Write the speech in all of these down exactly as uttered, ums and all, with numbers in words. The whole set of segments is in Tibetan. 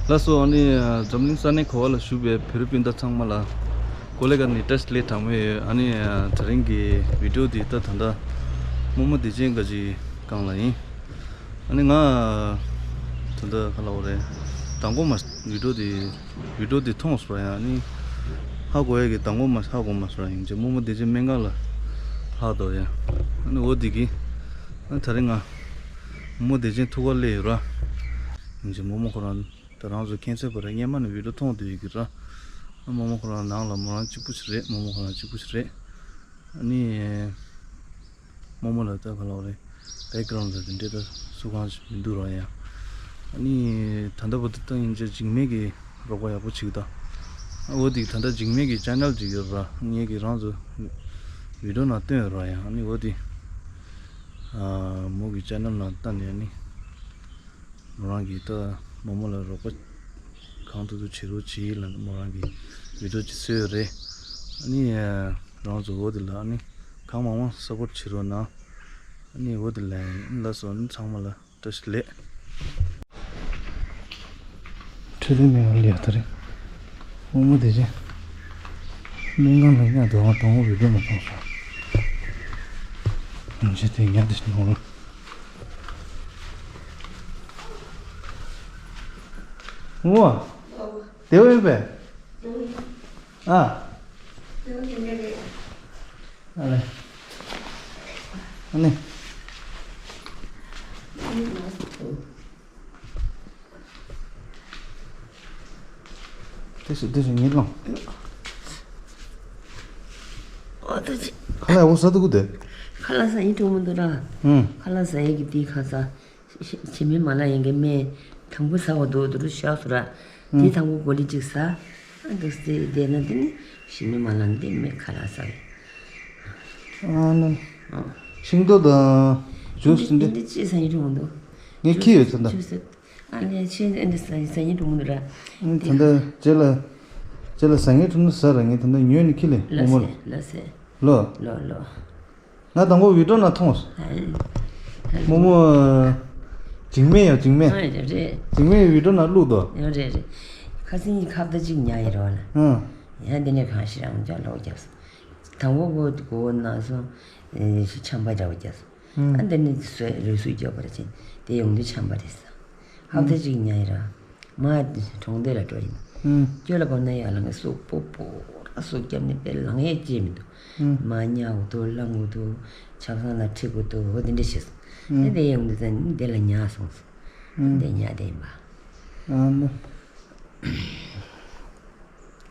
ལགས་སོ། ཨ་ནི་འཛམ་གླིང་ས་གནས་ག་བ་ལ་བཞུགས་པའི་བོད་རིགས་སྤུན་ཟླ་ཚང་མ་ལ་ཀོ་ལེ་ག་ནས་བཀྲ་ཤིས་བདེ་ལེགས་གྲངས་མེད་ཡོད། ཨ་ནི་དེ་རིང་གི་བི་ཌིའོ་འདི་ད་ད་ལྟ་རྨོ་མོ་བདེ་ཆེན་ག་ཅིག་སྒང་ལ་ཡིན། ཨ་ནི་ང་ད་ལྟ་ག་ལ་བ་རེད། དང་པོ་མ་བི་ཌིའོ་འདི་བི་ཌིའོ་འདི་མཐོང་སོང་ཡ། ཨ་ནི་ཧ་གོ་ཡ་གི་དང་པོ་མ་ཧ་གོ་མ་སོང་ཡ། ཡིན་གཅིག་རྨོ་མོ་བདེ་ཆེན་སྨན་ཁང་ལ་ལྷག་འདུག་ཡ། ཨ་ནི་འོ་འདི་གི་ཨ་ནི་དེ་རིང་ང་རྨོ་མོ་བདེ་ཆེན་ཐུག་ག་སླེབས་ཡོད་ར། ཡིན་གཅིག་རྨོ་མོ་ཁོ་རང་ད་རང་ཚོ་ཁྱད་མཚར་པོ་རེད། སྔན་མ་ནས་བི་ཌིའོ་མཐོང་བསྡད་ཡོད་ཀྱི་ར། རྨོ་མོ་ཁོ་རང་ནང་ལ་མོ་རང་གཅིག་པུ་ཞིག་རེད། རྨོ་མོ་ཁོ་རང་གཅིག་པུ་ཞིག་རེད། ཨ་ནི་རྨོ་མོ་ལ་ད་ག་ལབ་རེད། བེག་གྷ་རའུན་ཌི་ལ་དེ་འདྲས་ད་སུ་གང་ཞིག་མི་འདུག་ར་ཡ། ཨ་ནི་ད་ལྟ་བར་དུ་ད་ཡིན་གཅིག་འཇིགས་མེད་ཀྱི་རོགས་པ་ཡག་པོ་བྱེད་ཀྱི་ད། འོ་དེ་ད་ལྟ་འཇིགས་མེད་ཀྱི་ཅེ་ནལ་ཅིག་ཡོད་ར། ངས་ཀྱི་རང་ཚོ་བི་ཌིའོ་ནང་བཏོན་ཡོད་ར་ཡ། ཨ་ནི་འོ་དེ་མོ་གི་ཅེ་ནལ་ནང་བལྟས་ནས་ཨ་ནི། མོ་རང་གིས་ད་རྨོ་མོ་ལ་རོགས་པ་གང་ཐུབ་ཐུབ་བྱེད་རོགས་གྱིས་ལབ་ནས་མོ་རང་གིས་བི་ཌིའོ་ཅིག་བཟོས་ཡོད་རེད། ཨ་ནི་རང་ཚོ་འོ་དེ་ལ་ཨ་ནི་གང་མང་མང་སབ་པོར་བྱེད་རོགས་གནང་། ཨ་ནི་འོ་དེ་ལ་ཡིན། ལགས་སོ། ཨ་ནི་ཚང་མ་ལ་བཀྲ་ཤིས་བདེ་ལེགས། ཁྲི་ལི་མེ་ལ་ཡ་ད་རེད། རྨོ་མོ་བདེ་ཆེན་སྨན་ཁང་ལ་ཉལ་འདུག་ཨང་། དང་པོ་བི་ཌིའོ་མ་མཐོང་སོང་། ཡང་ཅི་དེ་ཉལ་དེ་ཞིག་ནོར། ངོ་། དེ་བས་པས། ཨ། ཨ་ལེ། ཨ་ནི། དེ་སུ་དེ་སུ་ཉིད་ལོང་། ཨོ་ད་ཅི། ཁ་ལག་འོ་ཟ་འདུག་གུ་དེ། ཁ་ལག་ཟ་ཡི་འགྲོ་མི་འདུག་ར། ཨང་། ཁ་ལག་ཟ་ཡི་གི་དེ་ཁ་ཟ། ཞི་ཞི་མི་མ་ལ་ཡིན་གི་སྨན། དང་པོ་ཟ་བ་འདུག་འདུག་རུ་ཤག་སུ་ར། དེ་དང་པོ་གོ་ལི་གཅིག་ཟ། ཨ་འདུག་སེ་བསྡད་ན་དེ་ནི་ཞི་མི་མ་ལ་འདི་སྨན་ཁ་ལག་ཟ་གི། ཨ་ནི། ཨང་། ཤིང་ཏོག་དང་ཇུས་འདི་འདི་འདི་ཅི་ཟ་ཡི་འགྲོ་མི་འདུག་ངས་ཁྱི་ཡོད་ཚོད་འདི། ཇུས་ཨ་ལས་ཆེ་འདི་ཟ་ཟ་ཡི་འགྲོ་མི་འདུག་ར། ཨ་ནི་ད་ལྟ་རྗེས་ལ་རྗེས་ལ་ཟ་ངེས་འགྲོ་ན་ཟ་ར། ངས་ད་ལྟ་ཉོས་ནས་ཁྱི་ལས་ལ་རྨོ་མོ་སེ་ལ་སེ། ལོ། ལོ་ལོ། ང་དང་པོ་བི་ཌིའོ་ནང་མཐོང་སོང་། ཨ། རྨོ་མོ། འཇིགས་མེད་ཡ། འཇིགས་མེད། ཨ་རེད་རེད། འཇིགས་མེད་བི་ཌིའོ་ནང་བླུགས་འདུག་ཡོད་རེད་རེད། ཁ་སང་ཁ་བརྡ་གཅིག་ཉར་ཡི་རོགས་ལ། ཨང་། ཡང་འདི་ནས་གང་ཤེས་རང་ཅག་ལོག་རྒྱབ་སོང་། དང་པོ་གོ་གོ་ནང་སོང་། ཨེ་ཆམ་པ་འདྲ་བོ་རྒྱབ་སོང་། ཨང་། ཨ་འདི་ནས་སོས་རུས་སུ་རྒྱབ་པར་ཕྱིན། དེ་ཡོང་དུས་ཆམ་པ་རེད་ས། ཧབ་ད་ཅིག་ཉལ་ཡི་ར། མ་གྲོང་སྡེ་ལ་འགྲོ་ཡིན། ཨུམ། སྐྱོ་ལ་གོ་ན་ཡ་ལ་ངས་སུ་པོ་པོ་ར་སུ་སྐྱབས་ནི་པེ་ལང་ཡས་ཅེས་མི་འདུག་ཨུམ། མ་ཉལ་འུ་ཐུག་ལངས་འུ་ཐུག་ཆབ་གསང་ལ་ཁྲིད་འུ་ཐུག་འོ་དེ་འདྲ་བྱས་སོང་། ཨུམ། ཨེ་དེ་ཡོང་དུས་ཙང་དེ་ལ་ཉལ་སོང་སོང་། ཨུམ། དེ་ཉལ་དེ་ཡིན་པ། ཨ་ནི།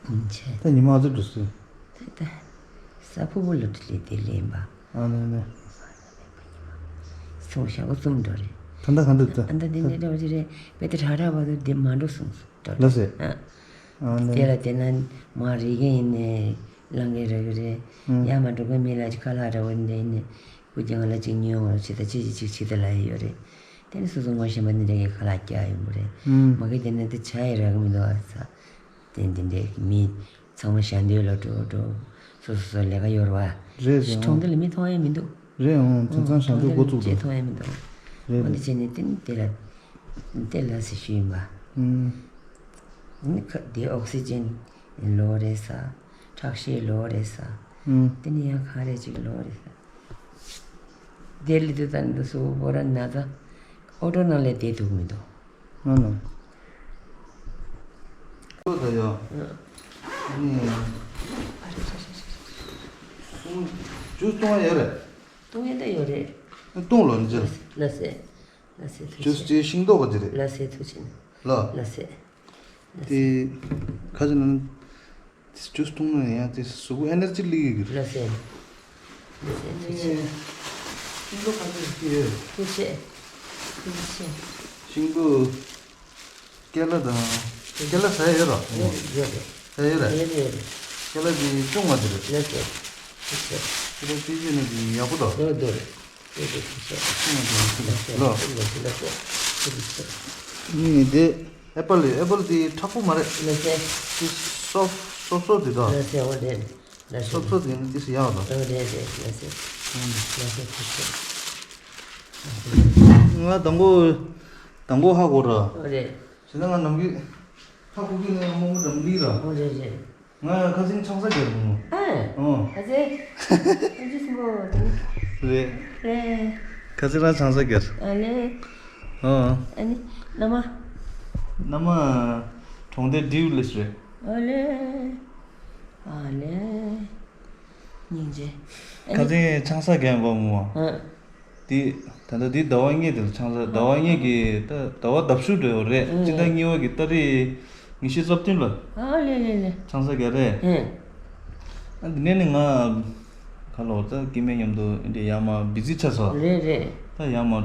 ཨུམ་ཆེ། ད་ཉི་མ་ཨ་ཙི་འགྲོ་སོང་། ད་ད། ས་ཕུ་བོ་ལ་དྲི་ལི་དེ་ལེན་པ། ཨ་ནི་ནི། སོང་ཞག་པོ་གསུམ་འགྲོ་རེད། ད་ལྟ་ག་འདུག་ད། ཨ་ད་དེ་འདྲ་འགྲོ་གི་རེད། དཔེ་དེ་རག་རག་བར་དུ་དེ་མ་འགྲོ་སོང་འགྲོ་རེད། ལགས་སེ། ཨ། ཨ་ནི། དེ་ལ་དེ་ན་མ་རིག་གི་ཡིན་ནས་ལང་གི་རག་གི་རེད། ཨང་། ཡར་མར་འགྲོ་གི་མི་ལ་ཅིག་ཁ་ལག་འདྲ་བོ་འདྲ་ཡིན་ནས་སྐུ་རྐྱང་ལ་ཅིག་ཉོ་འོང་བྱེད་ད་ཅི་ཅི་ཅིག་བྱེད་ད་ལ་ཡི་ཡོད་རེད། དེ་ནི་སོ་སོ་ངོ་ཤེས་པ་འདི་འདྲ་གི་ཁ་ལག་རྒྱག་ཡོང་གི་རེད། ཨང་། མ་གི་དེ་ནི་དེ་བྱ་ཡི་རག་གི་མི་འདུག་ཨ་ས། དེ་འདི་འདྲའི་མི་ཚང་མ་ཞལ་འདོན་ལ་འགྲོ་འགྲོ། སོ་སོ་སོ་ལས་ཀ་ཡོད་རེད་བ། རེད་རེད། གྲོང་སྡེ་ལ་མི་མཐོང་ཡ་མི་འདུག་རེད། འོང་དེང་སང་ཞལ་འདོན་འགོ་བཙུགས་འདུག་མཐོང་ཡ་མི་འདུག་རེད་འོང་དེ་རེད། བྱས་ནས་དེ་ནི་དེ་ལ་དེ་ལ་སེ་ཞུས་ཡིན་པ། ཨུམ། ནི་ཁ་དེ་ཨོག་སི་ཇན་ལོ་རེད་ས། ཁྲག་ཤེད་ལོ་རེད་ས། ཨུམ། དེ་ནི་ཡང་ག་རེ་ཅིག་ལོ་རེད་ས། དེ་ལི་དུ་ད་ནི་སུ་བོ་ར་ན་ད་ཨོ་ཏོ་ནང་ལས་དེ་ཐུག་མི་འདུག་ཨ་ནི། ཨོ་ད་ཡོ། ཨ་ནི། ཨ་རེ་ཆ་ཆ་ཆ་ཆ། ཇུས་བཏུང་ཡ་ཡོད་རེད། བཏུང་ཡ་ད་ཡོད་རེད། བཏུང་ལོ་ནི་ཅི། ལ་སེ། ལ་སེ་ཐུག་ཅུས་ཅི་ཤིང་ཏོག་ག་ཅི་རེད། ལ་སེ་ཐུག་ཅི་ནི། ལ། ལ་སེ། དེ་ཁ་ཅིག་ན་དེ་ཇུས་བཏུང་ན་ཡང་དེ་གཟུགས་པོ་ཨེ་ནར་ཇི་སླེབས་ཀྱི་རེད། ལགས་སེ། ལགས་སེ་ཐུགས་རྗེ་ཆེ། ཤིང་ཏོག་ཁ་ཤས་ཤིག་ཡོད། ཐུགས་རྗེ་ཆེ། ཐུགས་རྗེ་ཆེ། ཤིང་ཏོག་ཀེ་ལ་དང་། ཀེ་ལ་ཟ་ཡ་ཡོད་རོ། ཡོད་རེད་ཡོད་རེད། ཟ་ཡ་ཡོད་རེད། ཡོད་རེད་ཡོད་རེད། ཀེ་ལ་དེ་ཅུང་བ་དེ་རེད། ལགས་སེ། ཐུགས་རྗེ་ཆེ། ཀེ་ལ་དེ་ཡོད་ན་དེ་ཡག་པོ་འདུག་ཡོད་འདུག་རེད། ལོ། ནི་དེ་ཨེ་པལ་ལས་ཨེ་པལ་དེ་མཁྲེགས་པོ་མ་རེད། དེ་སོབ་སོབ་སོབ་དེ་དང་། སོབ་སོབ་དེ་ནི་དེ་སུ་ཡག་དང་། ང་དང་པོ་དང་པོ་ཧ་གོ་ར། བྱས་ན་ང་ནམ་རྒྱུན། ཁ་ཁུག་གི་ནས་རྨོ་མོ་འགྲམ་འདི་ར། ཨོ་རེད་རེད། ང་ཁ་སང་ཆང་ས་རྒྱག་རུང་། ཨ། ཨོ། ཁ་སང་། ཨ་ཅི་སུ་མོ་དེ། རེད། རེད། ཁ་སང་རང་ཆང་ས་རྒྱག་ཨ་ལེ། ཨོ། ཨ་ནི། མནའ་མ། མནའ་མ། གྲོང་སྡེ་ཌིའུ་ལེས་རེད། ཨ་ལེ། ཨ་ལེ། སྙིང་རྗེ། ཨ་ཁ་ནི། སང་ཆང་ས་རྒྱག་པ་མོ། ཨ། དེ། ད་ལྟ་དེ་ཟླ་བ་གཉིས་དེ་ལ་ཆང་ས་ཟླ་བ་གཉིས་ཀྱི་ད་ཟླ་བ་ལྡབ་ཤུ་འགྲོ་ཡོད་རེད། ཨེ། སྤྱི་ཟླ་གཉིས་པ་གི་ཏ་རིག་ཉི་ཤུ་རྩ་བདུན་ལ། ཨ་ལེ་ལེ་ལེ། ཆང་ས་རྒྱག་རེད། ཨེ། ཨ་འདི་ནས་ནི་ང་། ག་ལོ་ད་སྐྱེ་དམན་མཉམ་དུ་འདི་ཡར་མར་བི་ཛི་ཆགས་སོང་། རེད་རེད། ད་ཡར་མར།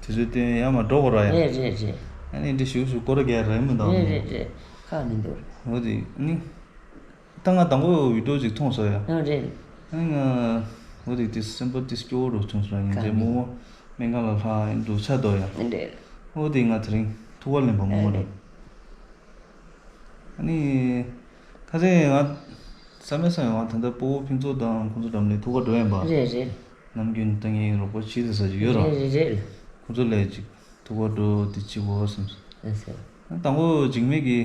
དུས་ཚོད་བཏོན་ཡར་མར་འགྲོ་དགོས་ར་ཡ། རེད་རེད་རེད། ཨ་ནི་འདི་ཞུ་ཞུ་སྐོར་ར་རྒྱག་རེད་མི་འདུག་རེད་རེད་རེད། ཁག་མི་འདུག་འོ་དེ་ནི། ད་ང་དང་པོ་བི་ཌིའོ་ཅིག་མཐོང་སོང་ཡ། ཨ་རེད། ཨ་ནི་ང་། འོ་དེ་དེ་སེམས་པ་དེ་སྐྱོ་བོ་འདྲ་བྱུང་སོང་ཡ། ངས་དེ་མོ་མོ་སྨན་ཁང་ལ་ལྷག་ཡིན་འགྲོ་ཆ་དོ་ཡ། ཨ་རེད། འོ་དེ་ང་དེ་རིང་ཐུག་པ་ལེན་པ་མོ་མོ་ལ། ཨ་རེད། ཨ་ནི། ཁ་སང་ང་བསམ་མེད་བསམ་ཡོང་ང་ད་ལྟ་སྤོ་བོ་ཕུན་ཚོགས་དང་ཁོང་ཚོ་འགྲམ་ནས་ཐུག་པ་འགྲོ་ཡིན་པ། རེད་རེད། ནམ་རྒྱུན་ད་ངས་རོགས་པ་བྱེད་དེ་ས་ཅིག་ཡོད་ར། རེད་རེད་རེད། ཁོང་ཚོ་ལས་ཅིག་ཐུག་པ་འགྲོ་དེ་ཅི་བོ་བསམ་སོང་། ཨ་སེ། དང་པོ་འཇིགས་མེད་ཀྱི།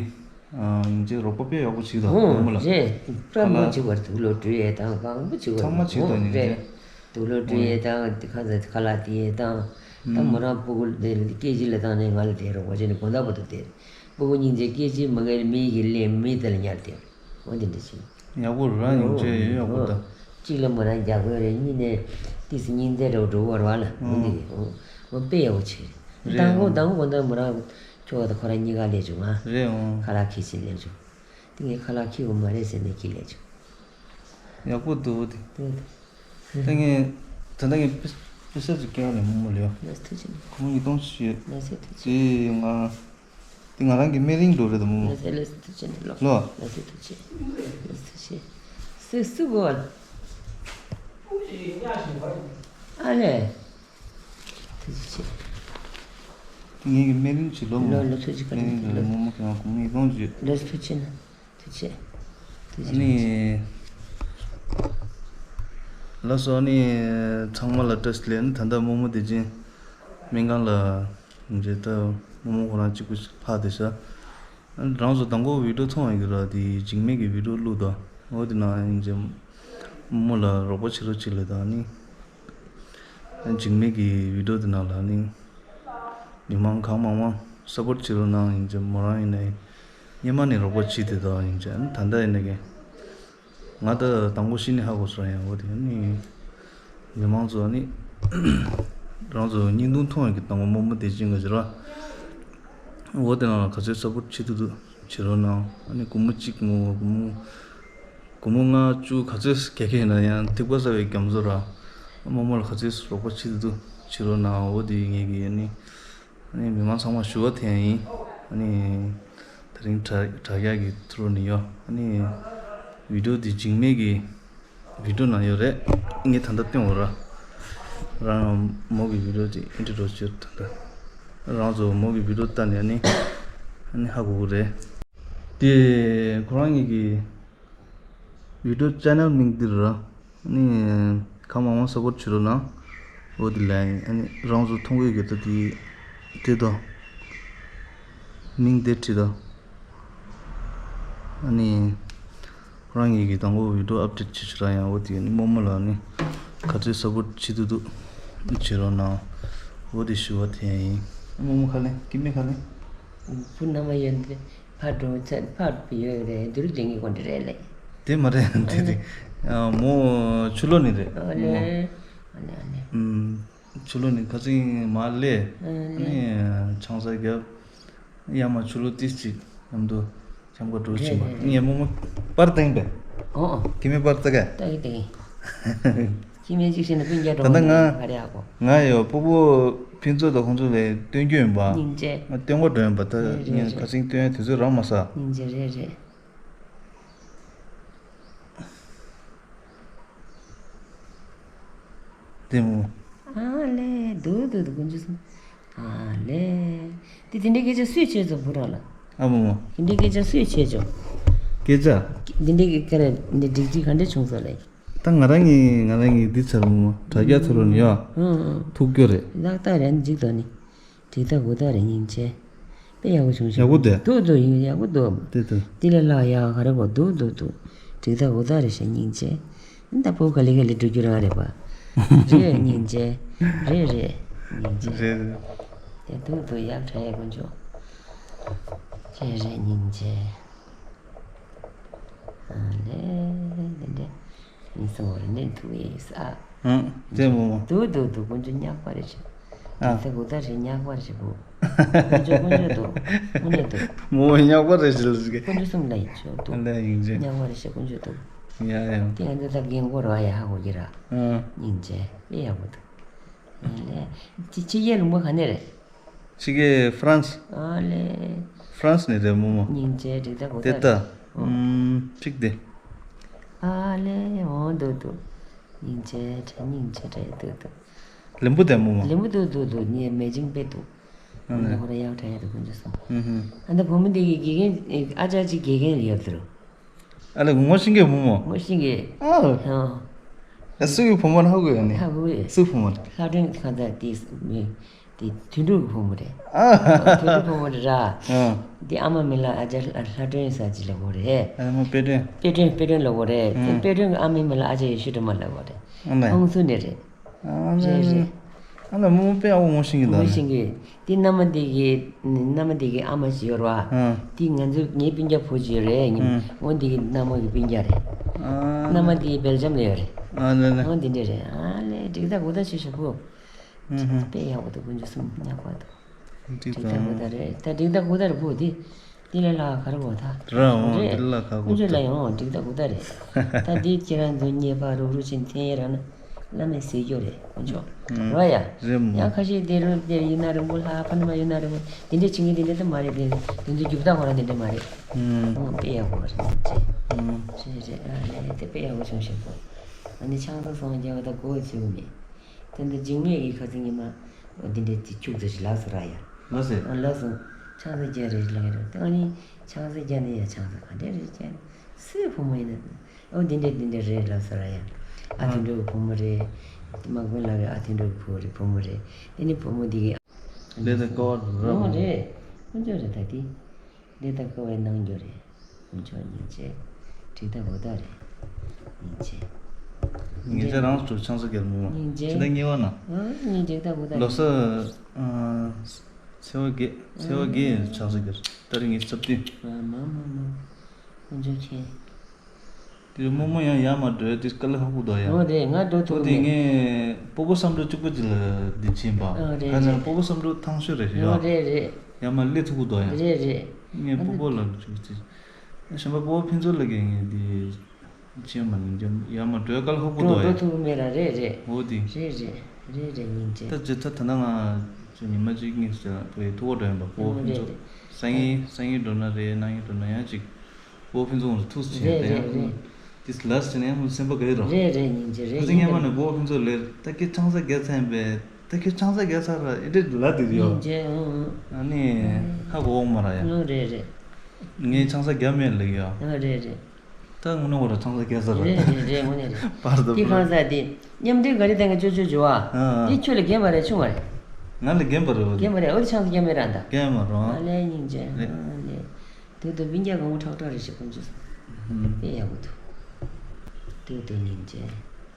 ཨ། ཡིན་ཅེ་རོགས་པ་དཔེ་ཡག་པོ་བྱེད་དང་ཧུང་མོ་ལ། རེད། བཀྲ་མོ་ཁ་ལག་བྱེད་པར་དུག་ལོག་འགྲོ་ཡས་དང་གང་པོ་བྱེད་པར་ཚང་མ་བྱེད་དང་ཡིན་རེད། ཅེ། དུག་ལོག་འགྲོ་ཡས་དང་དེ་ཁ་ཟས་ཁ་ལག་དེ་ཡས་དང་། ད་ཧུང་མོ་རང་སྤུ་གུ་དེ་སྐད་ཅིག་ལ་བཏང་ནས་ང་ལ་དེ་རོགས་པ་བྱས་ནས་དགོང་དག་བར་དུ་དེ། སྤུ་གུ་སྙིང་རྗེ་སྐད་ཅིག་མ་ངལ་མི་ཡི་གི་ལས་མི་དེ་ལ་ཉར་དེ། འོ་དེ་འདྲ་བྱེད། ཡག་པོ་རང་ཡིན་ཅེ་ཡོད་ཡག་པོ་ད། གཅིག་ལ་མོ་རང་རྒྱག་དགོས་རེད། གཉིས་ནས་ཏིས་སྙིང་རྗེ་རོ་འགྲོ་བར་བ་ལ་འོ་འདི་འོ་དཔེ་ཡག་པོ་བྱེད། རེད། དང་པོ་དང་པོ་ད་མོ་རང་ཁྱོ་ག་ད་ཁོ་རང་གཉིས་ཀ་ལས་བྱུང་ང་། རེད་འོ། ཁ་ལག་ཁྱི་ཞིག་ལས་བྱུང་། དེ་ངས་ཁ་ལག་ཁྱི་འོ་མ་རེད་ཟེར་ནས་ཁྱི་ལས་བྱུང་། ཡག་པོ་འདུག་དེ། དེ་ད་ངས་ད་ལྟ་ངས་པི་པི་སེ་ཅིག་སྐྱེལ་ནས་མོ་མོ་ལས། ལགས་སོ་ཐུགས་རྗེ་ཆེ། ཁོ་མོ་ཉིས་སྟོང་ཞིག་ལགས་སོ་ཐུགས་རྗེ་ཆེ། དེ་ང་། དེ་ང་རང་གི་སྨན་རིན་འགྲོ་རེད་དམ་མོ། ལགས་སོ་ལགས་སོ་ཐུགས་རྗེ་ཆེ་ལོ། ལོ། ལགས་སོ་ཐུགས་རྗེ་ཆེ། ལགས་སོ་ཐུགས་རྗེ་ཆེ། སུ་སུ་གོ། ཨ་ལེ། ཐུགས་རྗེ་ཆེ། དེ་ངེད་ཀྱི་སྨན་རིན་གྱི་ལོ་མོ། ལོ་ལོ་ཐུགས་རྗེ་ཆེ། སྨན་རིན་གྱི་ལོ་མོ་མོ་གི་ང་གུང་ཉིས་སྟོང་བརྗོད། ལགས་སོ་ཐུགས་རྗེ་ཆེ་ན། ཐུགས་རྗེ་ཆེ། ཐུགས་རྗེ་ཆེ། ཨ་ནི། ལགས་སོ་ཨ་ནི། ཚང་མ་ལ་བཀྲ་ཤིས་བདེ་ལེགས། ད་ལྟ་རྨོ་མོ་བདེ་ཆེན་སྨན་ཁང་ལ། འདྲེ་ལྟ། རྨོ་མོ་ཁོ་རང་གཅིག་པུ་ཕར་བསྡད་ཤག་རང་ཚོ་དང་པོ་བི་ཌིའོ་མཐོང་ཡོད་ཀྱི་ར་དེ་འཇིགས་མེད་ཀྱི་བི་ཌིའོ་བླུགས་དང་འོ་དེ་ནང་ཡིན་ཅེ། རྨོ་མོ་ལ་རོགས་པ་བྱེད་རོགས་བྱེད་ལབ་དང་ནི། འཇིགས་མེད་ཀྱི་བི་ཌིའོ་དེ་ནང་ལ་ནི། མི་མང་གང་མང་མང་སཔོརྚ་བྱེད་རོགས་གནང་ཡིན་ཅེ་མོ་རང་ཡིན་ནའི། སྔོན་མ་ནས་རོགས་པ་བྱེད་དེ་དང་ཡིན་ཅེ་ད་ལྟ་ཡིན་ནའི། ང་ད་དང་པོ་གཞི་ནས་ཧ་གོ་སོང་ཡང་འོ་དེ་ནི། མི་མང་ཚོ་ནི། རང་ཚོ་བརྙན་ཐུང་མཐོང་ཡོད་ཀྱི་དང་པོ་རྨོ་མོ་བདེ་ཆེན་གྱི་ར། འོ་དེ་ནང་ལ་ག་ཚོད་སཔོརྚ་བྱེད་ཐུབ་ཐུབ་བྱེད་རོགས་གནང་ཨ་ནི་སྒོར་མོ་གཅིག་ངོ་སྒོར་མོ། སྒོར་མོ་ལྔ་བཅུ་ག་ཚོད་རྒྱག་གི་ཡིན་ན་ཡང་ཐིགས་པ་ཟ་བའི་རྒྱ་མཚོ་ར། རྨོ་མོ་ལ་ག་ཚོད་རོགས་པ་བྱེད་ཐུབ་ཐུབ་བྱེད་རོགས་གནང་འོ་དེ་ངེད་ཀྱི་ཨ་ནི། ཨ་ནི་མི་མང་ཚང་མ་ཞུ་བ་དེ་ཡིན། ཨ་ནི་དེ་རིང་དྲ་དྲ་རྒྱ་གི་ཐུ་རུ་ནི་ཡོ། ཨ་ནི་བི་ཌིའོ་འདི་འཇིགས་མེད་ཀྱི་བི་ཌིའོ་ནང་ཡོད་རེད། ངས་ད་ལྟ་སྟོན་འོ་ར། རང་མོ་གི་བི་ཌིའོ་དེ་ཨིན་ཊྲོ་ཌུ་སི་བྱེད་ད་ལྟ། རང་ཚོ་མོ་གི་བི་ཌིའོ་ལྟ་ནས་ཨ་ནི་ཨ་ནི་ཧ་གོ་གི་རེད། དེ་ཁོ་རང་གཉིས་ཀྱི། བི་ཌིའོ་ཅེ་ནལ་མིང་འདི་ར། ཨ་ནི། གང་མང་མང་སཔོརྚ་བྱེད་རོགས་གནང་། འོ་དེ་ལ་ཡིན་ཨ་ནི་རང་ཚོ་མཐོང་གི་ཡོད་ཀྱི་ད་དེ། དེ་དང་། མིང་དེ་བྲིས་དང་། ཨ་ནི། ཁོ་རང་ངེད་ཀྱི་དང་པོ་བི་ཌིའོ་ཨབ་ཌེཊ་བྱེད་ཤི་ར་ཡང་འོ་དེ་ཨ་ནི་རྨོ་མོ་ལ་ཨ་ནི། ག་ཚོད་སཔོརྚ་བྱེད་ཐུབ་ཐུབ། བྱེད་རོགས་གནང་། འོ་དེ་ཞུ་བ་དེ་ཡིན། རྨོ་མོ་ཁ་ལེན་སྐྱེ་དམན་ཁ་ལེན། བུ་མནའ་མ་ཡོད་འདི། ཕར་འགྲོ་ཚེ་ཕར་ཡོད་རེད་འདུར་ལེན་གི་དགོན་འདྲ་རེད་ལེ། དེ་མ་རེད་དེ་དེ། མོ་ཆུ་ལོ་ནི་རེད། ཨ་ལེ། མོ། ཨ་ལེ་ཨ་ལེ། ཨུམ། ཆུ་ལོ་ནི་ཁ་སང་མ་ལེ། ཨ་ལེ། ནི་ཆང་ས་རྒྱབ། ཡ་མ་ཆུ་ལོ་ཏིས་ཅིག་མཉམ་དུ་འཆམ་ག་འགྲོ་ཕྱིན་པ། རེད་རེད། ངས་རྨོ་མོ་པར་བཏང་པས། ཨོ་ཨོ། ཁྱི་མི་པར་ལྟ་ག་ལྟ་གི་ལྟ་གི། ཁྱི་མི་གཅིག་བྱས་ན་སྤུན་ཀྱག་ད་ལྟ་ང་ག་རེ་ཨ་གོ། ང་ཡོད་སྤོ་བོ་ཕུན་ཚོགས་དང་ཁོང་ཚོ་ལས་སྟོན་རྒྱུ་ཡིན་པ། སྙིང་རྗེ། ང་སྟོན་གོ་འགྲོ་ཡིན་པ་ད་རེད་རེད་ངས་རེད། ཁ་སང་སྟོན་ཡ་དུས་ཚོད་རག་མ་སོང་། སྙིང་རྗེ་རེད་རེད། དེ་མོ། ཨ་ལེ། དུ་དུ་དུ་དཀོན་མཆོག་གསུམ། ཨ་ལེ། དེ་དེ་འདྲའི་སྐད་ཆ་སུས་བྱས་ཙམ་བུ་ར་ལ། ཨ་མོ་མོ། དེ་འདྲའི་སྐད་ཆ་སུས་བྱས་ཙམ། སྐད་ཆ། དེ་འདྲའི་སྐད་ཆ་འདི་འགྲིག་འགྲིག་ག་འདྲ་བྱུང་སོང་ལེ། ད་ང་རང་གིས་ང་རང་གིས་འདི་ཚར་མོ་མོ་དྲ་རྒྱ་ཚར་རོ་ནི་ཡ། ཨང་ཨང་། ཐུག་རྒྱུ་རེད། ལག་རྟགས་རེད་འཇིག་དོ་ནི། དྲི་ད་དགུ་ད་རེ་སྙིང་རྗེ། དཔེ་ཡག་པོ་བྱུང་ཤག་ཡག་པོ་འདུག་འདུག་འདུག་ཡིན། ཡག་པོ་འདུག་དེ་དེ། འདི་ལས་ལྷག་ཡག་ག་རེ་གོ་འདུག་འདུག་འདུག་འགྲིག་ད་འུ་ད་རེ་ཞེ་སྙིང་རྗེ། ད་ཕོ་ག་ལེ་ག་ལེ་འགྲོ་རྒྱུ་རང་རེད་པ། རེད་སྙིང་རྗེ། རེད་རེད་སྙིང་རྗེ། རེད་རེད། དེ་འདུག་འདུག་ཡག་དྲག་ཡག་དཀོན་མཆོག་རེད་རེད་སྙིང་རྗེ། ཨ་ལེ། ལེ་ལེ། མི་སོང་བར་གནས་ཐུབ་ཡས་ཨ། ཨང་། དེ་མོ་མོ། འདུག་འདུག་འདུག་དཀོན་མཆོག་ཉག་པ་རེད་ཤག་ཨ། དེ་ཚེ་གུ་ད་རེད་ཉག་པ་རེད་ཤག་བུ། དཀོན་མཆོག་དཀོན་མཆོག་འདུག་དངོས་གནས་འདུག་མོ་མོ་ཉག་པ་རེད་ཤག་ལ་ཟེར་གི། དཀོན་མཆོག་གསུམ་ལ་ཡིན་ཆོག་འདུག་ལ་ཡིན་ཅེ། ཉག་པ་རེད་ཤག་དཀོན་མཆོག་འདུག་ཡ་ཡ། དེ་ང་ཚོ་ད་རྒན་གོག་རེད་བ་ཡ་ཧ་གོ་གི་ར། ཨང་། སྙིང་རྗེ། དཔེ་ཡག་པོ་འདུག་ཨ་ལེ། ཅི་ཕྱི་རྒྱལ་ལུང་པ་ག་ནས་རེད། ཕྱི་རྒྱལ་ཧྥ་རན་སི། ཨ་ལེ། ཧྥ་རན་སི་ནས་རེད་མོ་མོ། སྙིང་རྗེ་འགྲིག་ད་གོ་དེ་ད་ད། རེད། ཨོ། ཨུམ། ཅིག་དེ། ཨ་ལེ་འོ་འདུག་འདུག་སྙིང་རྗེ་དྲ་སྙིང་རྗེ་དྲ་འདུག་འདུག་ལེན་པོ་དེ་མོ་མོ། ལེན་པོ་འདུག་འདུག་འདུག་ངས་མེ་ཅིང་དཔེ་འདུག་ཨ་ལེ། ཁོ་ར་ཡག་དྲ་ཡག་འདུག་དཀོན་མཆོག་གསུམ། ཨུ་ཧུ། ཨ་ད་བུ་མོ་འདི་གི་དགེ་རྒན་ཨ་ཅག་ཅིག་དགེ་རྒན་ཡོད་འདུག་ཨ་ལེ་ངོ་ཤེས་ཀྱི་བུ་མོ། ངོ་ཤེས་ཀྱི། ཨ། ཨ་སུ་གི་བུ་མོ་ཧ་གོ་ཡ་ནི། ཧ་གོ་ཡ། སུ་བུ་མོ་རེད། ལྷ་སྒྲོན་གང་ཟག་དེ་མི་དེ་དོན་གྲུབ་ཀྱི་བུ་མོ་རེད། ཨ། དོན་གྲུབ་བུ་མོ་རེད་ར། ཨ། དེ་ཨ་མ་མིང་ལ་ཨ་ཅག་ལྷ་སྒྲོན་ཟེར་ཅིག་ལབ་དགོས་རེད། ཨ་མ་དཔེ་སྒྲོན། དཔེ་སྒྲོན་དཔེ་སྒྲོན་ལབ་དགོས་རེད། དེ་ཨ། དཔེ་སྒྲོན་གྱི་ཨ་མའི་མིང་ལ་ཨ་ཅག་ཡེ་ཤེས་སྒྲོལ་མ་ལབ་དགོས་རེད། ཨ་ལེ། ཁོང་ཚོ་ནས་རེད། ཨ་ལེ། རེད་རེད། ཨ་ལེ་མོ་དཔེ་ཨ་བོ་ངོ་ཤེས་ཀྱི་འདུག་ངོ་ལེ། ཤེས་ཀྱི། དེ་མནའ་མ་དེ་གི་མནའ་མ་དེ་གི་ཨ་མ་ཞིག་ཡོད་རེད་བ། ཨ། དེ་ང་ཚོ་ངའི་སྤུན་ཀྱག་བུ་ཅིག་ཡོད་རེད་ངའི། ཨ། འོ་དེ་གི་མནའ་མ་གི་སྤུན་ཀྱག་རེད། ཨ། མནའ་མ་དེ་སྦེལ་ཇམ་ལ་ཡོད་རེད། ཨ་ལེ་ལེ། འོ་དེ་འདྲས་རེད། ཨ་ལེ་འགྲིག་ད་གོ་ད་ཆུ་ཤོག་བུ། ཨ་ཧ། དཔེ་ཡག་པོ་འདུག་དཀོན་མཆོག་གསུམ་ཉག་པ་འདུག་འགྲིག་འགྲིག་ད་ད་གོ་ད་རེད། ད་འགྲིག་ད་གོ་ད་རེད་བུ་དེ། འདི་ལས་ལྷག་ག་རེ་དགོས་ད། ར་འོང་། རེད། འདི་ལས་ལྷག་ག་དཀོན་མཆོག་ལ་ཡང་འགྲིག་ད་གོ་ད་རེད། ད་འདི་ཁྱེད་རང་ཚོ་ཉེས་པ་རུག་རུག་ཕྱིན་འཐེན་ཡས་རག་ན་བླ་མས་ཟེར་རྒྱུ་རེད་དཀོན་མཆོག་ཨང་། རོ་ཡ། རེད་མོ། ཡང་ཁ་ཤས་དེ་རུ་དེར་ཡིན་ན་རིང་པོ་ལྷག་ཕ་ནུ་མ་ཡིན་ན་རིང་པོ་དེ་འདྲས་བྱེད་མཁན་དེ་འདྲས་ད་མ་རེད། དེ་དེ་ཚོའི་རྒྱུ་སྟངས་ཁོ་རང་དེ་འདྲས་མ་རེད། ཨང་། ཨང་དཔེ་ཡག་པོ་རེད་ཅེས། ཨང་། རེད་རེད། ཨ་ལས་དེ་དཔེ་ཡག་པོ་བྱུང་ཞེས་པོ། ཨ་ནི་ཆང་ས་སོང་རྒྱ་བ་ད་གོ་བའི་ཚུལ་མེད། དེ་འདི་འཇིགས་མེད་ཀྱི་ཁ་ཚིག་ཉི་མ། འོ་འདི་འདྲའི་དེ་ཁྱུག་ཙམ་ཞིག་ལབ་སོང་ར་ཡ། ལགས་སེ། ཨ་ལབ་སོང་། ཆང་ས་རྒྱག་རེད་ལབ་ཀྱི་རེད། ཨ་ནི་ཆང་ས་རྒྱག་ནི་ཡ་ཆང་ས་ག་འདྲ་རེད་རྒྱག་ནི། སུའི་བུ་མོ་ཡིན་ན། འོ་འདི་འདྲ་འདི་འདྲ་རེད་ལབ་སོང་ར་ཡ། ཨ་དོན་གྲུབ་ཀྱི་བུ་མོ་རེད། དམག་དཔོན་ལགས་ཀྱི་ཨ་དོན་གྲུབ་ཀྱི་བུ་རེད་བུ་མོ་རེད། དེ་ནི་བུ་མོ་འདི་གི། ལས་དང་ཀ་བ་ར་ཨོ་རེད། ཁོ་ཚོ་རེད་ད་དེ། འདི་ལྟ་ཀ་བའི་གནང་རྒྱུ་རེད། དཀོན་མཆོག་སྙིང་རྗེ། འགྲིག་ད་གོ་ད་རེད། སྙིང་རྗེ། ངེད་ཅག་རང་སུ་ཆང་ས་རྒྱལ་མོ་མ། སྙིང་རྗེ། ཕྱི་ཟླ་གཉིས་པ་ན། ཨ་སྙིང་རྗེ་ད་གོ་ད་ལོ་རེད། གསར། ཨ། ཚེས་པ་བརྒྱད། ཚེས་པ་བརྒྱད་ཡིན་ཆང་ས་རྒྱལ། ཏ་རིག་ཉི་ཤུ་རྩ་བདུན། མ་མ་མ་མ། དཀོན་མཆོག་མཁྱེན། དེ་རྨོ་མོ་ཡང་ཡར་མར་འགྲོ་ཡ་དེ་དཀའ་ལས་ཁག་པོ་འདུག་ཡ། འོ་རེད། ང་འགྲོ་ཐུབ་ཀྱི་མེད། དེ་ངས་སྤོ་བོ་བསམ་གྲུབ་གཅིག་པོ་གཅིག་ལ་འདི་ཕྱིན་པ། ཨ་རེད་ཁ་སང་རེད། སྤོ་བོ་བསམ་གྲུབ་ཐང་ཤོས་རེད་ཤག་འོ་རེད་རེད། ཡར་མར་སླེབས་ཐུབ་ཀྱི་འདུག་ཡ། རེད་རེད། ངས་སྤོ་བོ་ལ་གཅིག་པོ་གཅིག་གཞན་པ་སྤོ་བོ་ཕུན་ཚོགས་ལ་གས་ངས་འདི་ཕྱིན་མ་ནི་ཡར་མར་འགྲོ་ཡ་དཀའ་ལས་ཁག་པོ་འགྲོ་འདུག་ཡ། འགྲོ་ཐུབ་ཀྱི་མེད་ར། རེད་རེད། འོ་དེ། རེད་རེད། རེད་རེད་སྙིང་རྗེ། ད་ཇི་ལྟར་ད་ལྟ་ང་ཚོ་ཉི་མ་གཅིག་གཉིས་ཙམ་བོད་ཐུག་པ་འགྲོ་ཡིན་པ་སྤོ་བོ་ཕུན་ཚོགས། རེད་རེད། སང་ཉིན་སང་ཉིན་འགྲོ་ན་རེད། གནངས་ཉིན་འགྲོ་ན་ཡང་གཅིག་སྤོ་བོ་ཕུན་ཚོགས་ང་ཚོ་ཐུག་སུ་བྱས་རེད་ཏེ་རེད་ཡང་རེད། དེ་ལ་སི་ནས་ཡང་སེམས་པ་དགའ་ཡི་རོ། རེད་རེད་སྙིང་རྗེ་རེད། ཁ་སང་སྙན་མ་ནས་སྤོ་བོ་ཕུན་ཚོགས་ལས་ད་ཁྱེད་ཆང་ས་རྒྱག་ཚར་ཡིན་པས། ད་ཁྱེད་ཆང་ས་རྒྱག་ཚར་ར་ཨེ་འདྲས་ལ་དེ་ཡོ། སྙིང་རྗེ་ཨང་ཨང་། ཨ་ནི་ཧ་གོ་འོང་མ་ར་ཡ། ཨང་རེད་རེད། ངས་ཆང་ས་རྒྱག་མེད་ལབ་ཡ། ཨང་རེད་རེད། ད་དངོས་གནས་ཁོ་ར་ཆང་ས་རྒྱག་ཚར་ར། རེད་རེད་རེད་དངོས་གནས་རེད། པར་དུ་དེ་གང་ཟག་དེ་མཉམ་འབྲེལ་ག་རེ་བཏང་གི་ཅོ་ཅོ་བྱོ་བ། ཨ་ཨ། དེ་ཁྱོད་ལ་རྒན་པ་རེད་ཆུང་བ་རེད། ང་ལ་རྒན་པ་རེད་བ། རྒན་པ་རེད། འོ་དེ་ཆང་ས་རྒྱག་མེད་ར་ད། རྒན་མ་རོ། ཨ་ལས་སྙིང་རྗེ། རེད། ཨ་ལས། དུས་དུ་སྤུན་ཀྱག་གང་བོ་ཁྲག་ཁྲག་རེ་ཞིག་ཀུན་སྤྱོད་སོང་། ཧུམ། དཔེ་ཡག་པོ་འདུག་དུས་དུ་སྙིང་རྗེ།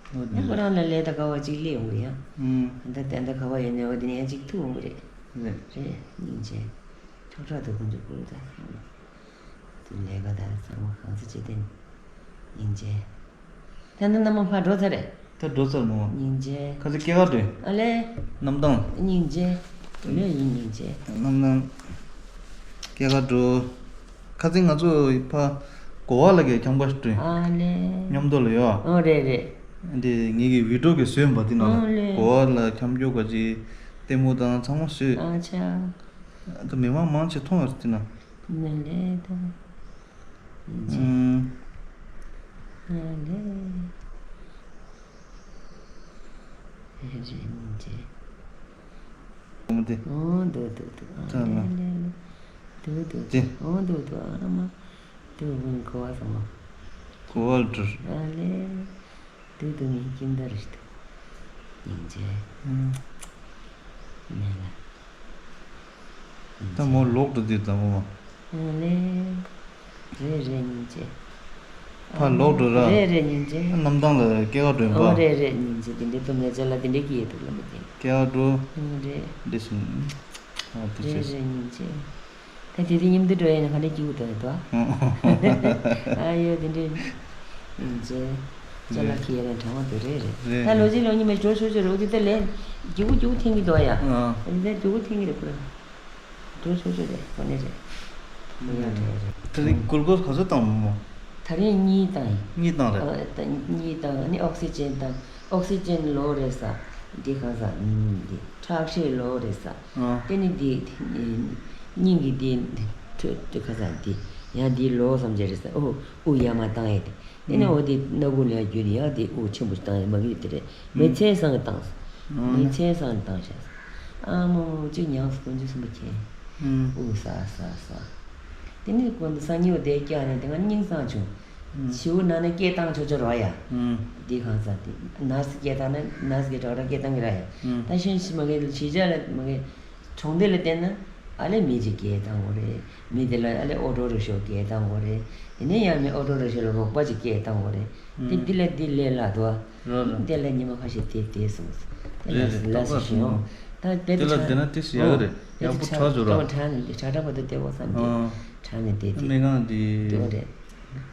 ཨོ་ཡང་ཁོ་རང་ལ་ལས་ད་ག་བ་ཅིག་སླེབས་ཡོང་གི་ཡ། ཧུམ། ད་ལྟ་ད་ག་བ་ཡོད་ནས་འོ་དེ་ནས་ཡང་ཅིག་ཐུག་ཡོང་གི་རེད། རེད། རེད་སྙིང་རྗེ། ཁྲག་ཁྲག་དུ་ཀུན་སྤྱོད་ཀུན་ད། དུ་ལས་ཀ་ད་ཚང་མ་གང་ས་ཅི་བསྟན། སྙིང་རྗེ། ད་ནི་རྣམ་པ་ཕར་འགྲོ་ཚར་རེད། ད་འགྲོ་ཚར་མོ། སྙིང་རྗེ། ཁ་ཚིག་སྐྱེས་ཀ་འགྲོ། ཨ་ལེ། གནམ་ཐང་། སྙིང་རྗེ། ལོས་ཡིན་སྙིང་རྗེ། གནམ་ཐང་། སྐྱེས་ཀ་འགྲོ། ཁ་ཚིག་ང་ཚོ་ཕ་གོ་བ་ལ་གས་འཁྱམ་པ་ཞིག་འགྲོ། ཨ་ལེ། མཉམ་དུ་ལ་ཡོད། ཨོ་རེད་རེད། འདི་ངེད་ཀྱི་བི་ཌིའོ་གི་བཟོས་ཡིན་པ་འདི་ནང་ལ། ཨོ་ལེ། གོ་བ་ལ་འཁྱམ་རྒྱུ་ག་ཅི་ལྟད་མོ་དང་ཚང་མ་བཟོས། ཨ་ཆ། ད་མི་མང་མང་ཆེ་མཐོང་ཡོད་འདི་ན། ནི་ལེ་ད། ཨུམ། ཨ་ལེ། ཨེ་རེད་སྙིང་རྗེ། ཨོ་མ་དེ། ཨོ་འདུག་འདུག་འདུག་ཨ་ལེ་ལེ་ལེ། འདུག་འདུག་དེ། འདུག་ཨོ་འདུག་འདུག་ཨ་མ། འདུག་ཨུམ་གོ་བ་སོང་ངོ་། གོ་བ་ལ་འགྲོ། ཨ་ལེ། འདུག་འདུག་ངའི་ཁྱིམ་ད་རེད་འདུག་སྙིང་རྗེ། ཨུམ། ནས་ལ། ད་མོ་ལོག་འགྲོ་དུས་དང་མོ། ཨ་ལེ། རེད་རེད་སྙིང་རྗེ། ཕར་ལོག་འགྲོ་ར། རེད་རེད་སྙིང་རྗེ། གནམ་ཐང་ལ་སྐྱེལ་ག་འགྲོ་ཡིན་པ། ཨོ་རེད་རེད་སྙིང་རྗེ། དེ་འདྲའི་སྡུག་བསྔལ་ཅན་ལ་དེ་འདྲའི་སྐྱེལ་ཐུབ་ལ་མི་བརྟེན། སྐྱེལ་ག་འགྲོ། ཨོ་རེད། འདི་སུ། ཨོ་དེ་རེད་བྱས། རེད་སྙིང་རྗེ། ད་དེ་དུས་མཉམ་དུ་འགྲོ་ཡས་ན་ག་འདྲ་སྐྱིད་པོ་འདུག་ཡོད་དོ། ཨ་ཡོ་དེ་འདྲའི་སྙིང་རྗེ། ཅ་ལག་ཁྱེར་ཡས་ན་གྲང་བ་འདུག་རེད་རེད། རེད་ད་ལོ་རེད། གཅིག་ལོ་གཉིས་མ་འགྲོ་ཆོག་ཆོག་རེད། འོ་དེ་ད་ལས་སྐྱིད་པོ་སྐྱིད་པོ་འཐེན་གྱི་འདུག་ཡ། ཨ། འདི་ད་སྐྱིད་པོ་འཐེན་གྱི་རེད་ཁོ་རང་། འགྲོ་ཆོག་ཆོག་རེད་ཁོ་ནས་རེད། མི་ཡག་དྲན་རེད། དེ་རིང་གུ་ལུ་ཀོ་སི་ག་ཚོད་བཏང་མོ། ད་རིང་གཉིས་བཏང་ཡིན། གཉིས་བཏང་རེད། ཨ་ད་གཉིས་བཏང་ནི་ཨོག་སི་ཅན་བཏང་། ཨོག་སི་ཅན་ལོ་རེད་ས། འདི་གང་ཟག་འདི་ཁྲག་ཤེད་ལོ་རེད་ས། ཨ། དེ་ནི་འདི་སྙིང་གི་འདི་ཁྲོད་དུ་གང་ཟག་འདི་ཡང་འདི་ལོ་བསམ་བྱས་རེད་ས། ཨོ་དབུགས་ཡར་མར་བཏང་ཡས་དེ། དེ་ནས་འོ་དེ་སྣ་ཁུག་ལ་ཡར་བརྒྱུད་དེ་ཡང་དེ་དབུགས་ཆེན་པོ་ཞིག་བཏང་ཡས་མ་གི་དེ་རེད། མི་ཚེ་སང་གི་བཏང་། མི་ཚེ་སང་གི་བཏང་ཤག་ཨ་མོ་གཅིག་མྱངས་སོང་། དཀོན་མཆོག་གསུམ་པོ་མཁྱེན། དབུགས་ས་ས་ས། དེ་ནས་དཀོན་སང་ཉིན་འོ་དེ་བཀྱག་ནས་དེ་སྔ་སྙིང་སང་བྱུང་། བྱིའུ་ནང་ནས་སྐད་བཏང་ཆོག་ཆོག་རོགས་ཡ། འདི་གང་ཟག་དེ་ནར་སི་སྐད་བཏང་ན་ནར་སི་གིས་ཏག་ཏག་སྐད་བཏང་གི་ར་ཡ། ད་གཞན་ཞིག་མ་གི་གཞིས་ཆགས་ལ་མ་གི་གྲོང་སྡེ་ལ་བསྡད་ན་ཨ་ལས་མི་གཅིག་སྐད་བཏང་དགོས་རེད། མི་དེ་ལ་ཨ་ལས་ཨོ་ཊོ་རི་ཤོ་སྐད་བཏང་དགོས་རེད། དེ་ནས་ཡང་མི་ཨོ་ཊོ་རི་ཤོ་ལ་རོགས་པ་གཅིག་སྐད་བཏང་དགོས་རེད། དེ་འདི་ལས་འདི་ལས་སླ་འདུག་ཨ། རོ་རོ། དེ་ལས་ཉི་མ་ཁ་ཤས་དེ་དེ་སོང་། དེ་རེད་ལ་རེད། ལ་སི་ཞིག་ཡོང་། ད་དེ་དེ་ལ་དེ་ན་དེ་སི་ཡག་རེད། ཡག་པོ་དྲག་འཇོག་ར། དྲག་ནས་དེ་དྲག་དྲག་པོ་དེ་དེ་བོ་བསམ་དེ། དྲག་ནས་དེ་དེ། སྨན་ཁང་དེ། དེ་བོ་རེད།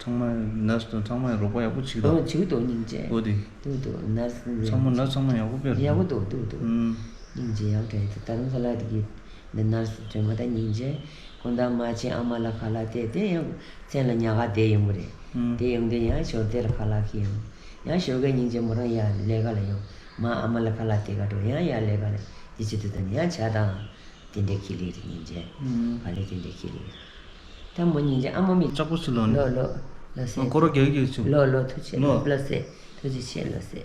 ཚང་མ་ནར་སི་དང་ཚང་མ་ཡང་རོགས་པ་ཡག་པོ་བྱེད་ཀྱི་འདུག་ཨོ་བྱེད་ཀྱི་འདུག་སྙིང་རྗེ། ཨོ་དེ། འདུག་འདུག་ནར་སི་ཚང་མ་ནར་སི་ཚང་མ་ཡག་པོ་དཔེ་རེད། ཡག་པོ་འདུག་འདུག་འདུག་སྙིང་རྗེ་ཡག་དྲན་དེ་ད་རུང་ས་ལ་དེ་གི་འདི་ནར་སི་དྲན་མ་ད་སྙིང་རྗེ། དགོང་དག་མ་ཕྱིན་ཨ་མ་ལ་ཁ་ལག་སྟེར་དེ་ཡང་མཚན་ལ་ཉལ་ཁ་བསྡད་ཡོང་གི་རེད། བསྡད་ཡོང་དུས་ཡང་ཞོགས་དེར་ཁ་ལག་ཁྱེར་ཡོང་། ཡང་ཞོགས་ཀས་སྙིང་རྗེ་མོ་རང་ཡར་ལས་ཀ་ལ་ཡོང་། མ་ཨ་མ་ལ་ཁ་ལག་སྟེར་ག་འགྲོ་ཡང་ཡར་ལས་ཀ་ལ་དེ་བྱེད་དུས་ད་ནི་ཡང་ཇ་དང་། དེ་འདྲའི་ཁྱི་ལི་རེད་སྙིང་རྗེ། ཨུམ། ག་ལེ་དེ་འདྲའི་ཁྱི་ལི་རེད། ད་མོ་སྙིང་རྗེ་ཨ་མ་མི། ལྕགས་པོ་ཆུ་ལོ་ནི། ལོ་ལོ་ལོ་སེ། སྐོར་ར་རྒྱག་རྒྱག་ཆུ། ལོ་ལོ་ཐུགས་ཆེ་ལོ། ལོ་སེ། ཐུགས་རྗེ་ཆེ་ལོ་སེ།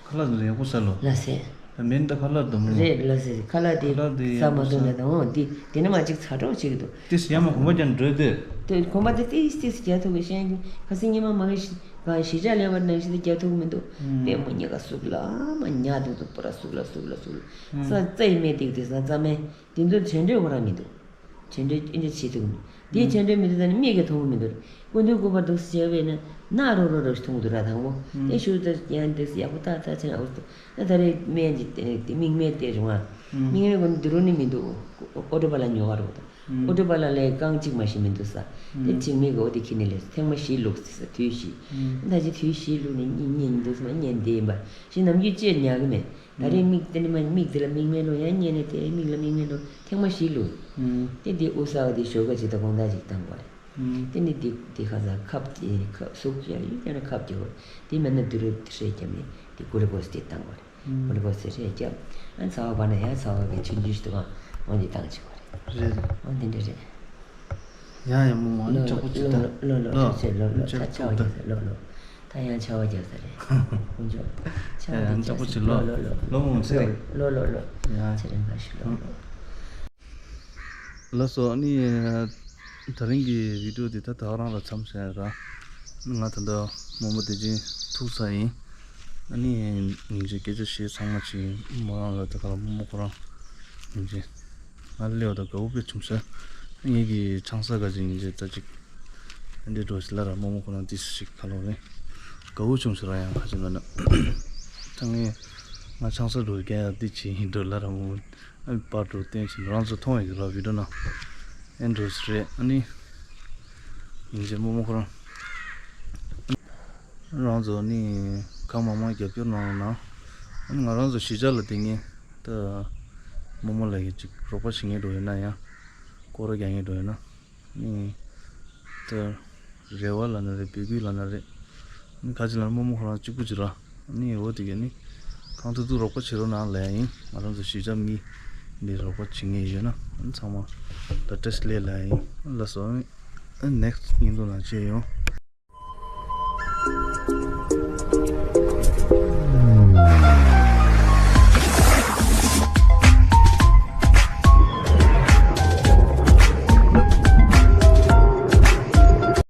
ཁ་ལག་ཡག་པོ་ཟ་ལོ། ལོ་སེ། མིན་ད་ཁ་ལག་དུ་མོ། རེད་ལོ་སེ། ཁ་ལག་དེ་ཁ་ལག་དེ་ཟ་མ་ཐུབ་ན་ད་འོང་དེ་དེ་ནི་མ་ཅིག་ཚ་གྲོགས་ཅིག་འདུག་ཏིས་ཡ་མ་གོམ་པ་ཀྱང་འགྲོས་དེ། དེ་གོམ་པ་དེ་ཏིས་ཏིས་རྒྱག་ཐུབ་པའི་ཤེས་ཀྱི། ཁ་སང་ཉི་མ་མ་གི་ཤི་གང་ཤི་ཅག་ལས་པར་ནང་བཞིན་དེ་རྒྱག་ཐུབ་ཀྱི་མི་འདུག་ཨུམ། པད་མོ་གཉིས་ཀ་སུག་ལ་མ་ཉག་དེ་འདུག་པོ་ར་སུག་ལ་སུག་ལ་སུག་ལ། ས་རྩ་ཡི་མེད་དེ་དེ་ས་རྩ་མེད། དེ་ཚོ་དྲན་འདོད་ཁོ་རང་མི་འདུག་དྲན་འདོད་ཨེ་འདྲ་བྱེད་ཐུབ་མི། དེའི་དྲན་འདོད་མི་འདུག་ད་ནི་མིག་གིས་མཐོང་གི་མི་འདུག་སྐུ་མདུན་སྐུ་པར་འདུག་སེ་བྱས་པས་ན་ནག་རོ་རོ་རོ་ཞིག་མཐོང་གི་འདུག་ར་དང་པོ། ཨེ་ཞུ་ད་ཡང་འདུག་སེ་ཡག་པོ་ཏག་ཏག་བྱས་ན་འོ་ད་ད་རེས་སྨན་གྱི་དེ་མིག་སྨན་སྟེར་རུང་ཨ། མིག་སྨན་གོ་ནི་འདི་རུ་ནི་མི་འདུག་ཨོ་ཊོ་པ་ལ་ཉོ་བ་རོ་ད། ཨོ་ཊོ་པ་ལ་ལས་རྐང་གཅིག་མ་ཞིག་མི་འདུག་ས། དེ་གཅིག་མིག་གི་འོ་དེ་ཁྱེར་ནས་ལས་ཐེངས་མ་བཞི་བླུགས་ཟེར་ས་དུས་བཞི། ད་ཅི་དུས་བཞི་བླུགས་ནས་གཉིད་གཉིད་མི་འདུག་སེ་མ་གཉིད་བདེ་ཡིན་པ་ཞིག་ནམ་རྒྱུན་ཅེར་ཉལ་གི་མེད། ད་རེས་མིག་དེ་ནི་མ་མིག་དེ་ལ་མིག་སྨན་ལོ་ཡང་ཉན་ནས་དེ་མིག་ལ་མིག་སྨན་ལོ་ཐེངས་མ་བཞི་ལོ། དེ་འདི་དབུ་ས་བ་དེ་ཞོགས་ཀ་ཅིག་དང་དགོང་དག་ཅིག་བཏང་དགོས་རེད། དེ་ནི་འདི་འདི་ཁ་ས་ཁབ་ཀྱི་ཁབ་ཟུག་ཡང་ཡུད་ཀྱང་ན་ཁབ་ཀྱི་འོ་དེ་མེད་ན་དུ་རུ་ཧྲེ་ཀྱ་མེད་དེ་གུ་ལུ་ཀོ་སི་དེ་བཏང་དགོས་རེད། གུ་ལུ་ཀོ་སི་ཧྲེ་ཀྱ་ཨ་ཚ་བ་བ་ན་ཡང་ཚ་བ་གི་ཆུ་འཇུ་ཞིག་ཏུ་གང་འོ་འདི་བཏང་ཅིག་དགོས་རེད། རེད། འོ་འདི་འདྲ་རེད། ཡང་ཡང་མོ་མོ་ཨ་ནི་ལོ་ལྕགས་པོ་ཅིག་ལོ་ད། ལོ་ལོ་ལོ་ལོ་ལོ་ལོ་ལོ་ལྕགས་ད་ཆ་ཆ་བ་པོ་ད། རྒྱག་ས་ལོ་ལོ། ད་ཡང་ཆ་བ་རྒྱག་ས་རེད། དཀོན་མཆོག་ཆ་བ་ཡང་ཡང་ལྕགས་པོ་ཅིག་ལོ་ལོ་ལོ་ལོ་མོ་མོ་ཚེ་རེད། ལོ་ལོ་ལོ་ཡང་ཚེ་རིང་ཁ་ཤི་ལོ་ལོ། ལགས་སོ་ཨ་ནི་ད་རིང་གི་བི་ཌིའོ་འདི་ད་ད་ག་རང་ལ་མཚམས་བཞག་ཡ་ར། ང་ད་ལྟ་མོ་མོ་བདེ་ཆེན་ཐུག་ས་ཡིན། ཨ་ནི་སྙིང་རྗེ་སྐད་ཆ་བཤད་ཚང་མ་ཅིག་མོ་རང་ལ་ད་ག་རང་མོ་མོ་ཁོ་རང་སྙིང་རྗེ། ང་སླེབས་པ་དང་དགའ་པོ་དཔེ་བྱུང་ཟེར། ངེད་ཀྱི་ཆང་ས་ག་ཅིག་ཡིན་ཅེས་ད་ཅིག་འདི་འགྲོ་ཞིག་ལ་ར་མོག་མོག་ཁོ་རང་ཏིས་ཞིག་ཁ་ལོ་རེད། དགའ་པོ་བྱུང་ཟེར་ར་ཡང་ཁ་ཅིག་ལ་ན། ད་ངས་ང་ཆང་ས་འགྲོ་རྒྱ་ཡ་འདི་ཅི་ཡིན་འགྲོ་ལ་ར་མོག་མོག་ཨ་པར་འགྲོ་བསྟན་ཕྱིན་རང་ཚོ་མཐོང་ཡོད་ཀྱི་ར་བི་ཌིའོ་ན། ཨེ་འགྲོ་ཞིག་རེད་ཨ་ནི། ཡིན་ཅེས་མོག་མོག་ཁོ་རང་། རང་ཚོ་ནི་གང་མང་མང་རྒྱབ་སྐྱོར་གནང་རོགས་གནང་། ང་རང་ཚོ་གཞིས་ཆགས་ལ་བསྡད་མཁན་ད་རྨོ་མོ་ལ་ཡིན་ཅིག་རོགས་པ་བྱེད་མཁན་འགྲོ་ཡོད་ན་ཡང་སྐོར་ར་རྒྱག་མཁན་འགྲོ་ཡོད་ན་ནི་ད་རེ་བ་ལབ་ན་རེད་འབོད་སྐུལ་ལབ་ན་རེད། ནི་ག་ཅི་ལབ་ན་རྨོ་མོ་ཁོ་རང་གཅིག་པུ་ཅིག་ར་ནི་འོ་དེ་གས་ནི་གང་ཐུབ་ཐུབ་རོགས་པ་བྱེད་རོགས་གནང་ལབ་ཡ་ཡིན། ང་རང་ཚོ་གཞིས་ཆགས་མི་ནི་རོགས་པ་བྱེད་མཁན་ཡོད་ན་ནི་ཚང་མ་ད་བཀྲ་ཤིས་བདེ་ལེགས་ལབ་ཡ་ཡིན་ལགས་སོ། ཨ་ནེགསི་ཊི་བརྙན་ཐུང་ནང་མཇལ་ཡོང་།